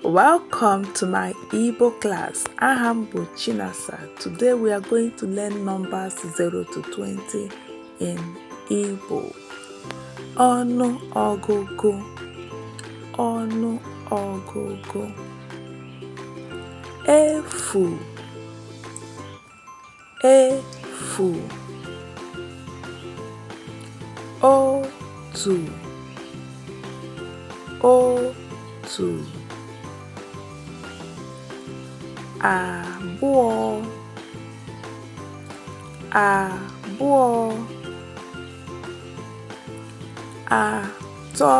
Welcome to my Igbo class. Aha m bụ Chinasa. Today we are going to learn numbers 0 to 20 in Igbo. Ọnụ ọgụgụ, ọnụ ọgụgụ. Efu, efu. Otu, otu. Abụọ, abụọ. Atọ,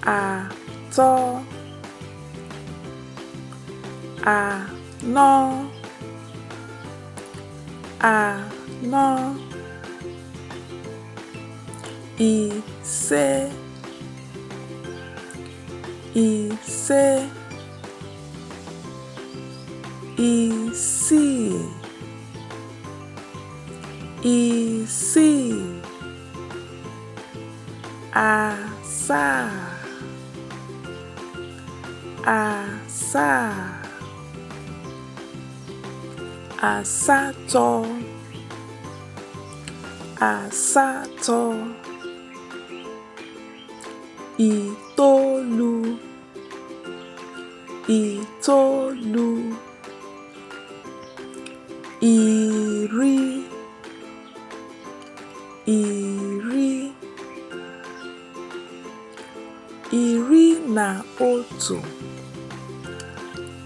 atọ. Anọ, anọ. Ise, ise. Isii, isii. Asaa, asaa. Asatọ, asatọ. Itoolu, itoolu. Iri, iri. Iri na otu,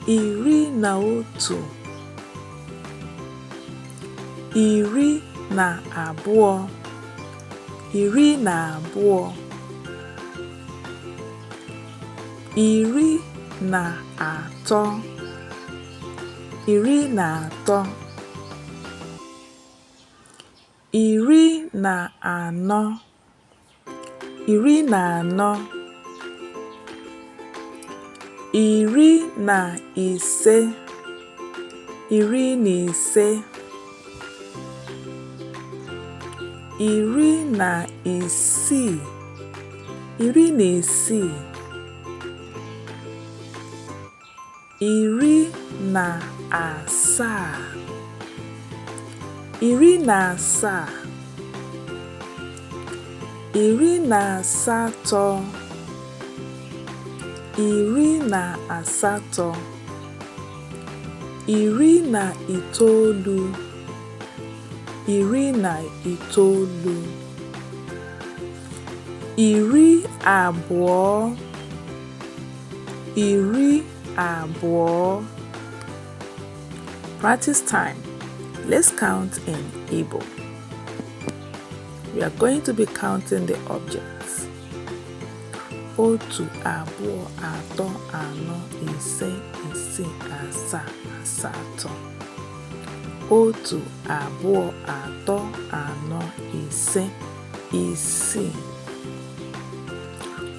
iri na otu. Iri na abụọ, iri na abụọ. Iri na atọ, iri na atọ. Iri na anọ, iri na anọ. Iri na ise, iri na ise. Iri na isii, iri na isii. Iri na asaa, iri na asaa. Iri na asatọ, iri na asatọ. Iri na itoolu, iri na itoolu. Iri abụọ, iri abụọ. Practice time. Let's count in Igbo. We are going to be counting the objects. Otu, abụọ, atọ, anọ, ise, isii, asaa, asatọ. Otu, abụọ, atọ, anọ, ise, isii.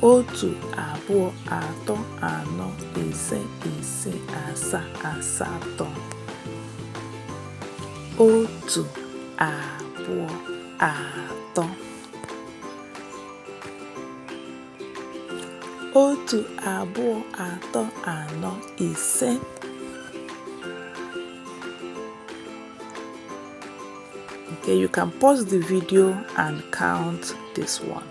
Otu, abụọ, atọ, anọ, ise, isii, asaa, asatọ. Otu, abụọ, atọ. Otu, abụọ, atọ, anọ, ise. Okay, you can pause the video and count this one.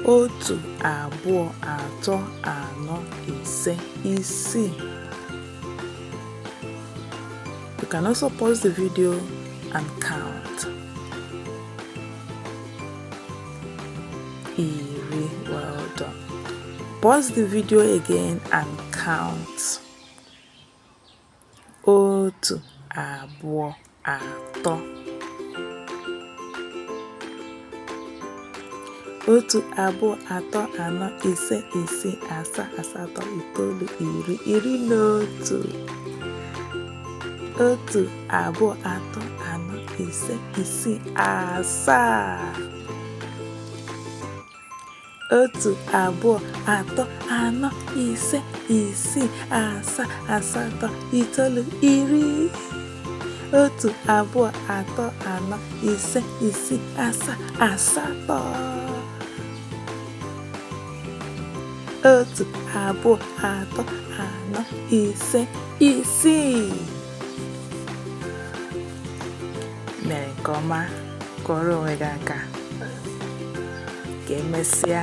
Otu, abụọ, atọ, anọ, ise, isii. You can also pause the video and count. Iri, well done. Pause the video again and count. Otu, abụọ, atọ. Otu, abụọ, atọ, anọ, ise, isii, asaa, asatọ, itoolu, iri, iri na otu. Otu, abụọ, atọ, anọ, ise, isii, asaa. Otu, abụọ, atọ, anọ, ise, isii, asaa, asatọ, itoolu, iri. Otu, abụọ, atọ, anọ, ise, isii, asaa, asatọ. Otu, abụọ, atọ, anọ, ise, isii. Mere nke ọma, kụọrọ onwe gị aka. Ka emesịa.